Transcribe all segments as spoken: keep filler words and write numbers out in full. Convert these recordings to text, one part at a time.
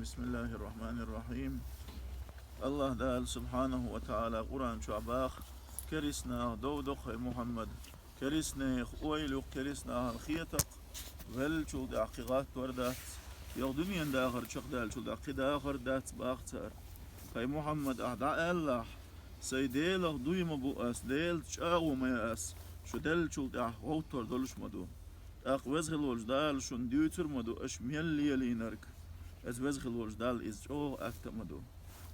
بسم الله الرحمن الرحيم. АллахӀ Дала субхьанаху ва тагӀала Къуръан чу баха: «Керистанах дов до, хӀай Мухьаммад, керистанех ойла ю, керистанаха хетакх, веллачул тӀехьа кхы гӀаттор дац, йоах, дуьнен дахар чакхдаьллачул тӀехьа кхы дахар дац, баха цар. ХӀай Мухьаммад, ахь дӀа аьллахь: „Сай Делах дуй ма бу ас, Делаца чӀагӀо ма я ас, шу деллачул тӀехьа гӀовттор долуш ма ду“. ТӀаккха Веза хила волчу Дала шуна дуьйцур ма ду аша мел лелийнарг. Иза Веза хила волчу Далла иза чӀогӀа атта ма ду.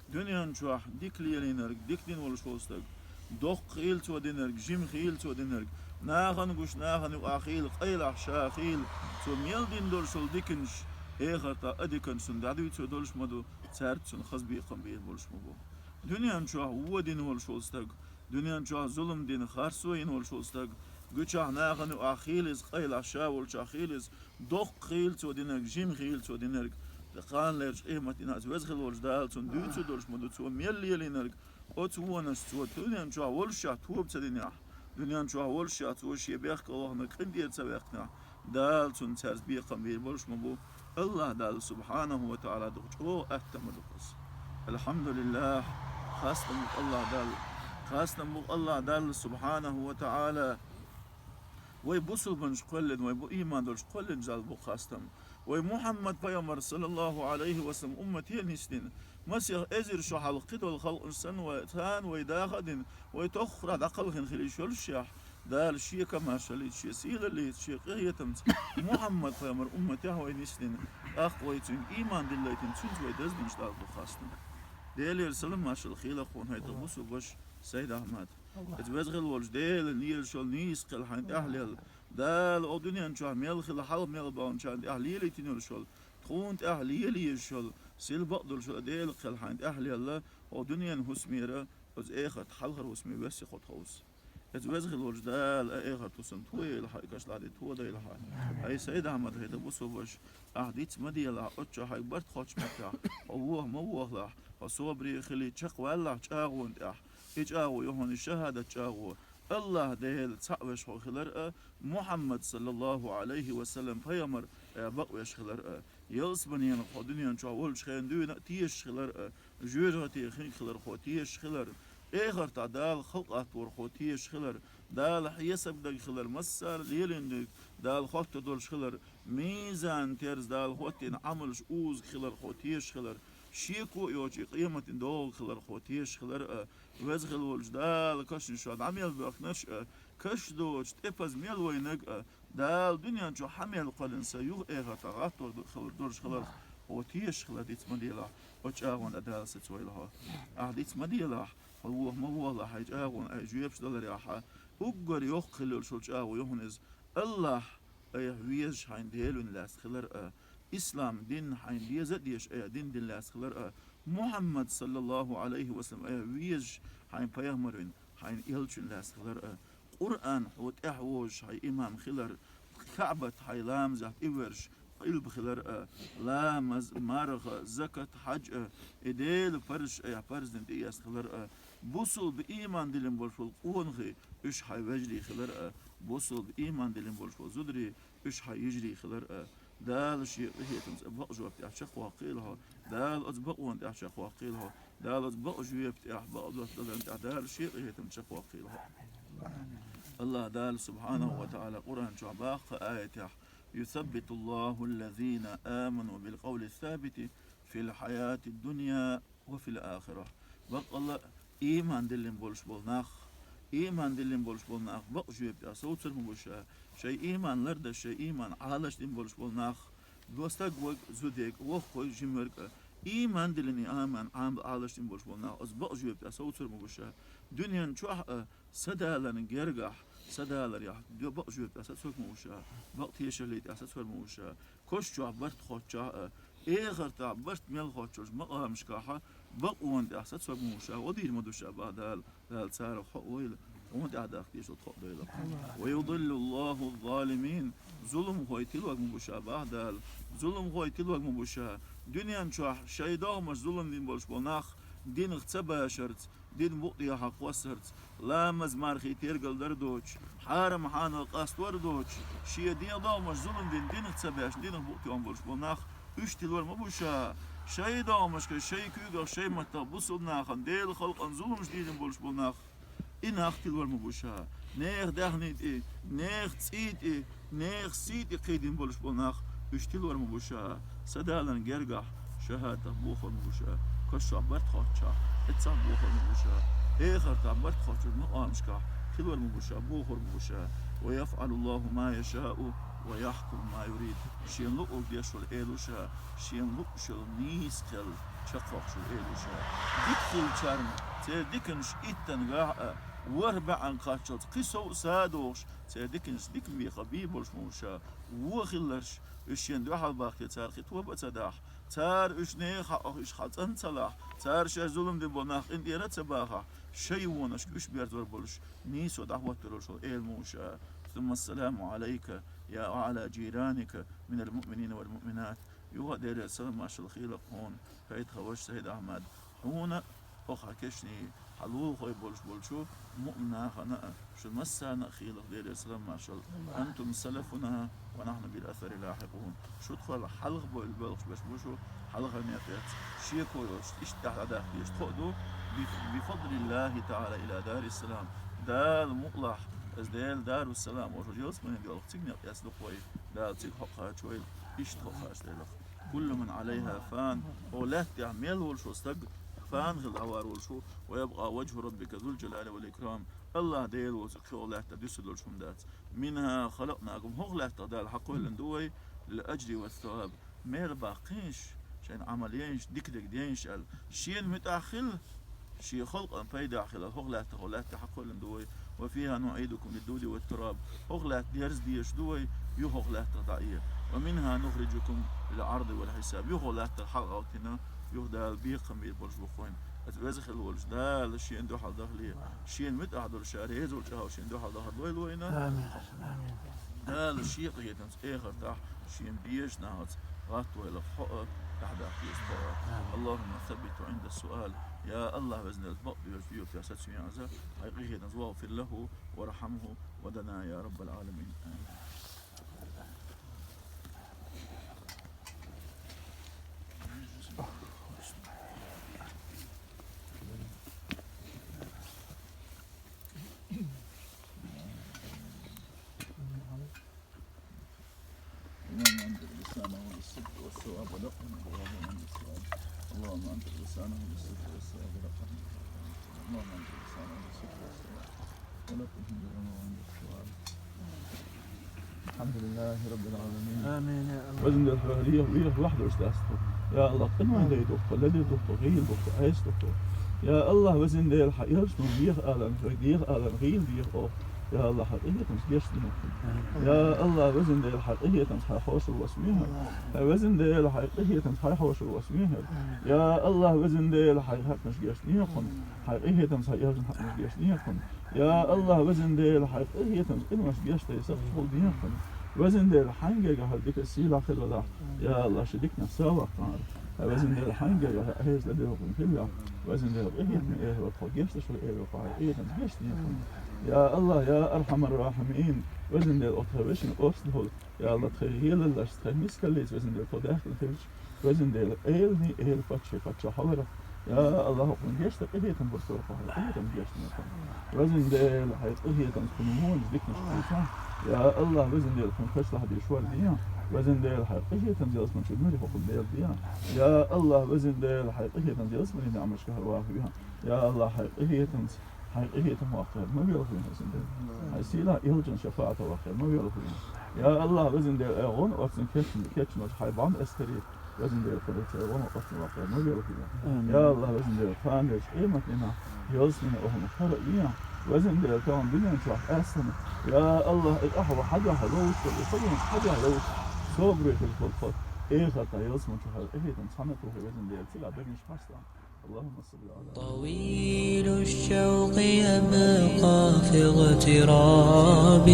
Дуьнен чохь дика лелийнарг, дика дина волуш волу стаг, доккха хийла цо динарг, жима хийла цо динарг, нахана гуш, нахана юкъахь хийла, къайлахь ша хийла, цо мел дина долуш долу диканаш, эхартахь а диканаш цунна дӀадуьйцур долуш ма ду, цаьрца цунна хаза бекхам бийр болуш ма бу. Дуьнен чохь вон дина волуш волу стаг, дуьнен чохь зулам дина, харцо йина волуш волу стаг, гуьчахь нахана юкъахь хийла иза, къайлахь ша волчохь хийла иза, доккха хийла цо динарг, жима хийла цо динарг, кханалерчу къематдийнахь иза Веза хила волчу Дала цунна дуьйцур долуш ма ду, цо мел лелийнарг, оцу вонашца цо дуьнен чохь волушшехь тоба ца динехь, дуьнен чохь волушшехь цо шен бехкал вахана къинтӀера ца ваьккхинехь, Дала цунна цаьрца бекхам бийр болуш ма бу. АллахӀ Далла субхьанаху ва тагӀала дукха чӀогӀа атта ма ду кхуза. АлхьамдулиллахӀ, хастам бу АллахӀ Далла, хастам бу АллахӀ Далла субхьанаху ва тагӀала. Вай бусулбанаш кхоьллина, вай бу ийман долуш кхоьллина Далла бу хастам. Вай Мухьаммад пайхамар, саллаллаху Ӏалайхи ва саллам, уммате нисдина, масех эзар шо хьалха кхидолу халкъаш санна вай, царна вай даха а дина, вай тоххара дӀакхалхина хила йиш йолушшехь, Дала шен камашаллица, шен сийлаллица, шен къинхетамца Мухьаммад пайхамар умматехь вай нисдина, тӀаккха вай цуьнга ийман диллийтина, цуьнца вай даздинчу Далла ду хастам. Делера салам-маршалла хуьлда хьуна, хӀай тхан бусулба ваша Сайд-Ахьмад. Иза Веза хила волчу Делан лелаш йолу нийса кхел хьайна тӀехь лелла. Дала оха дуьнен чохь мел хилла, хьалха мел баханчарна тӀехь лелийтина йолуш йолу, тхуна тӀехь лела езаш йолу, сила бакъдолуш йолу Делан кхел хьайна тӀехь лелла, оха дуьненан хӀусамера, оцу эхартан хьалхара хӀусаме весте кхо тховса. Иза Веза хила волчу Дала а эхартан хӀусам тоелахь, и каш лахьди тодайлахь. ХӀай Сайд-Ахьмад, хӀай тхан бусулба ваша, ахь диц ма делахь, оццул хьайга барт хоттучу меттехь, хьо воха ма вохалахь, хьо собаре хилийта чекхвалалахь чӀагӀонна тӀехь. И чӀагӀо ю хьуна шахӀадат чӀагӀо, АллахӀ Дела цхьаъ веш хьо хилар а, Мухьаммад, саллаллаху Ӏалайхи ва саллам, пайхамар а бакъвеш хилар а. Ялсаманенах хьо дуьнен чохь волчу хенахь дуьйна а тешаш хилар а, жоьжахате хинарг хилар хьо тешаш хилар, эхартахь Дала халкъ аттор хьо тешаш хилар, Дала хьесап дерг хилар, массара а лелийна дерг Дала хоттур долуш хилар, мизан-терза Дала хӀоттийна Ӏамалш узург хилар хьо тешаш хилар, шеко а йоцуш и къематдийнан догӀург хилар хьо тешаш хилар а, Веза хила волчу Дала кашнаш чохь дӀа мел боьхкинарш а, каш доцуш тӀепаза мел вайнарг а, Дала дуьнен чохь хьан мел кхоьллина сан юха эхартахь гӀаттор ду-, хилар долуш хиларх хьо тешаш хилар диц ма делахь, оцу чӀагӀонна а Дала сацавойла хьо. Ахь диц ма делахь, хьо воха ма вохалахь хьайн чӀагӀонна, айхьа жоьпаш даларехь, уггар йоккха хила йолуш йолу чӀагӀо ю хьуна иза. АллахӀ айхьа везаш хьайн Дела вина лаьцна хилар а, ислам дин хьайн деза а дезаш айхьа дин дина лаьцна хилар а, Мухьаммад, саллаллаху Ӏалайхи ва саллам, айхьа везаш хьайн пайхамар вина, хьайн элча вина лаьцна хилар а, Къуръан хьо тӀаьхьавозуш хьайн имам хилар, КаӀбат хьайн ламазехь тӀеверзаш къилба хилар а, ламаз, марха, закат, хьаьж а, и Делан парзаш айхьа парз дина тӀеэцна хилар а, бусулба ийман диллина болуш болу къонахий, уьш хьайн вежарий хилар а, бусулба ийман диллина болуш болу зударий, уьш хьайн йижарий хилар а. Дала шен къинхетамца бакъ жоьпа тӀехь чекхваккхийла хьо, Дала оцу бакъонна тӀехь чекхваккхийла хьо, Дала оцу бакъ жоьпа тӀехь, бакъ доттагӀанна тӀехь Дала шен къинхетамца чекхваккхийла хьо. АллахӀ Дала субхьанаху ва тагӀала Къуръан чохь баха кху аятехь: «يثبت الله الذين آمنوا بالقول الثابت في الحياة الدنيا وفي الآخرة». Баккъалла а, ийман диллина болуш болу нах, ийман диллина болуш болу нах бакъ жоьпа тӀехь совцур ма бу ша, шайн ийман лардеш, шайн ийман Ӏалашдина болуш болу нах, до стаг верг а, зуда ерг а, воккха верг а, жима верг а, ийман диллина, ийман Ӏам-, Ӏалашдина болуш болу нах, оцу бакъ жоьпа тӀехь совцур ма бу ша. Дуьнен чохь а, садаларна гергахь, садаларехь, бакъ жоьпа тӀехь сацор ма ву ша, бакъ тешаллин тӀехь сацор ма ву ша, кошчохь барт хоттучохь а, эхартахь барт мел хоттучу макъамашкахь а, бакъонна тӀехь сацор ма ву ша, гӀо дийр ма ду ша, бах Дала, Дала царах хьо а войла, хьуна тӀехь дахка дезаш долу тхо а дойла. «ويضل الله الظالمين». Зуламхой тилор ма бу ша, бах Дала, зуламхой тилор ма бу ша, дуьнен чохь шайн догӀмаш зулам дина болуш болу нах динах ца башарца, динан букъ тӀехьа кхоссарца, ламаз-мархий тергал дар доцуш, хьарам-хьанал къастор доцуш, шен дегӀан догӀмаш зулам дина, динах ца баьшна, динах букъ тоьхна болуш болу нах, уьш тилор ма бу ша. Шайн догӀмашка, шайн куьйгах, шайн маттах бусулба нахана, Делан халкъана зуламаш дийна болуш болу нах, и нах тилор ма бу ша. Нехан даьхни тӀе, нехан цӀий тӀе, нехан сий тӀе кхийдина болуш болу нах, уьш тилор ма бу ша. Сан Далан гергахь шахӀадатах бохор ма бу ша. Кошах барт хоттучохь, эццахь бохор ма бу ша. Эхартахь барт хоттучу макъамашкахь тилор ма бу ша, бохор ма бу ша. Ва яфӀалуллаху ма яшаъу, ва яхкуму ма юрид. Шена луъург деш волу Эла ву ша, шена луъуш йолу нийса кхел чекхвоккхуш волу Эла ву ша. Дика хиллачарна, церан диканаш иттангахь а, ворхӀ бӀенна кхаччалц кхин сов а са а дохуш, церан диканаш дика мехах бий болуш ма ву ша. Вон хилларш, уьш шена дуьхьал бахке, цара кхин тоба а ца дахь, цара уьш нехан хьакъах уьш хьалцӀанна ца лахь, цара шаьш зулам дина болу нах къинтӀера а ца бахахь, шайн вонашка уьш берзор болуш, нийсо дӀахӀоттор волуш волу Эла ма ву ша. ثم السلام عليك يا وعلى جيرانك من المؤمنين والمؤمنات. Юха а Делера салам-маршалла хийла хьуна, хӀай тхан ваша Сайд-Ахьмад, хьуна а, оха хьан кешнийн, хьан лулахой болуш болчу муъмин нахана а, шун массарна а хийла Делера салам-маршалла. أنتم سلفنا ونحن بالأثر لاحقون. Шу тхол хьалха бевлла боьлхуш берш бу шу, хьалхара некъ эцна, шеко йоцуш, иштта тӀаьхьа дӀадахка дезаш тхо а ду, بفضل الله تعالى إلى دار السلام. Дала мукъалахь, аса Делан Дарус-Салам олуш ялсаманин доьлху цига некъ эцна ду-кх вай, Дала цига хьо кхачийла, иштта хьо кхачадойла-кх. كل من عليها فان. Оха лаьтта тӀехь мел волуш волу стаг фана хилла дӀавар волуш ву. ويبقى وجه ربك ذو الجلال والإكرام. АллахӀ Дела воцург кхин оха лаьтта тӀехь дуьсур долуш хӀума дац. منها خلقناكم. ХӀокху лаьттах Дала хьакхоьллина ду вай, للأجر والثواب. Мел баккхийша, шайн Ӏамал яйша, дика дерг дайша аьлла. Шена муьтӀахь хила, шен халкъана пайдехь хила, хӀокху лаьттах, хӀокху лаьттах хьакхоьллина ду вай. وفيها نعيدكم للدود والتراب. ХӀокху лаьтта дерза дезаш ду вай, юха хӀокху лаьттах дӀаэца. ومنها نخرجكم للعرض والحساب. Юха хӀокху лаьттах хьалха гӀовттийна, юха Дала бекхам бийр болуш бу-кх вайна. Аса веза хила волчу Дала шена дуьхьал дахале, шена муьтӀахь долуш ша реза волчу агӀор шена дуьхьал дахар лойла вайна. Амин. Амин. Дала шен къинхетамца эхартахь шена безачу нахаца гӀаттавойла хьо а, тӀаьхьадаккха деза тхо а. Амин. اللهم ثبته عند السؤال. Я АллахӀ, Везан Дела, бакъдоьжучу доьху тӀехь сацаве иза, хьайн къинхетамца, واغفر له وارحمه ودنا يا رب العالمين. آمين. اللهم أنطق لسانه بالصدق والصواب ونقه من الغلط والنسيان. اللهم أنطق لسانه بالصدق والصواب ونقه من الغلط والنسيان. اللهم أنطق لسانه بالصدق والصواب ونقه من الغلط والنسيان. الحمد لله رب العالمين. آمين يا الله. Везан Дела, хьоьга леха, леха лахьдеш дац тхо. Я АллахӀ, къинойн дай ду-кх тхо, лади ду-кх тхо, гӀийла ду-кх тхо, Ӏеса ду-кх тхо. Я АллахӀ, Везан Дела, хьан элчано леха аларна, хьоьга деха аларна, гӀийла деха оха. Я АллахӀ, хьан къинхетамца гечдехьа хьуна. Я АллахӀ, Везан Дела, хьайн къинхетамца хьайн хьошалгӀа вац вехар. Хьайн Везан Дела, хьайн къинхетамца хьайн хьошалгӀа вац вехар. Я АллахӀ, Везан Дела, хьайн хьакъанаш гечдехьа хьуна. Хьайн къинхетамца хьайн элчанан хьакъанаш гечдехьа хьуна. Я АллахӀ, Везан Дела, хьайн къинхетамца къиношна гечдайта сакхташ хьулдехьа хьуна. Везан Дела, хьайн гергахь хьан дика сийлахь хир велахь, я АллахӀ, ши диканех сов ваккхахьара. Хьайн Везан Дела, хьайн гергахь Ӏеса ладуьйгӀина хилла, Везан Дела, къинхетаме эхарт хьо гечдеш ву, эхарт хьо хьайн къинхетамца гечдехьа хьуна. Я АллахӀ, я Архьамаррахьимин, Везан Дела, оцу тхан вешин орца долу, я АллахӀ, тхайн гӀелаллашца, тхайн мискаллица, Везан Дела, тхо даьхкина хилча, Везан Дела, элний эла паччахьан паччахь хьо вара. Я АллахӀ, хӀокхунна гечда къинхетам, бусалба хьо хьайн къинхетам гечдехьа хьуна. Везан Дела, хьайн къинхетамца кхунна вонаш диканаш кхийса. Я АллахӀ, Везан Дела, кхунна кхачлахь деш вар де. Везан Дела, хьайн къинхетамца ялсаманчу нури хӀокхунна леладе. Я АллахӀ, Везан Дела, хьайн къинхетамца ялсаманин ниӀматашкахь вахаве. Я АллахӀ, хьайн къинхетамца, хьайн къинхетам ваккхар ма велахве, Везан Дела. Хьайн сийлахь элчанан шафаӀатах вахкхар ма велахве. Я АллахӀ, Везан Дела, э, гӀун оццун кечна, кечнаш хьайн бӀам эскаре, Везан Дела, тхо ца гӀун оццун ваккхар ма велахве. Амин. Я АллахӀ, Везан Дела, кхана дерш къематдийнахь, ялсамане охьа хӀара а вен, Везан Дела, тахана дуьнен чохь аьсна. Я АллахӀ, и къахьо хьан дуьхьа ловзуш волу, и халонаш хьан дуьхьа ловзуш, собаре хилла болу тхо, эхартахь ялсамани чу хьайн къинхетамца цхьаьна тухе, Везан Дела, цигахь дегнаш хьастахь. اللهم صل على طويل الشوق يبقى في اغتراب،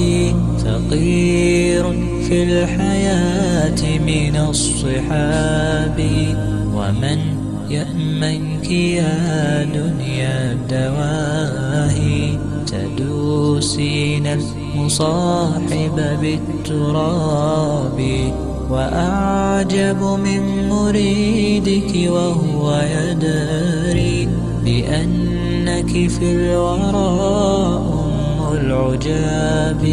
فقير في الحياة من الصحاب. ومن يأمنك يا دنيا الدواهي، تدوسين المصاحب بالتراب. وأعجب من مريدك وهو يدري بأنك في الورى أم العجاب.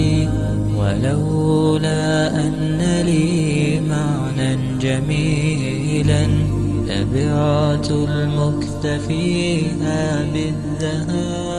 ولولا أن لي معنى جميلا لبعت المكتفيها بالذهاب.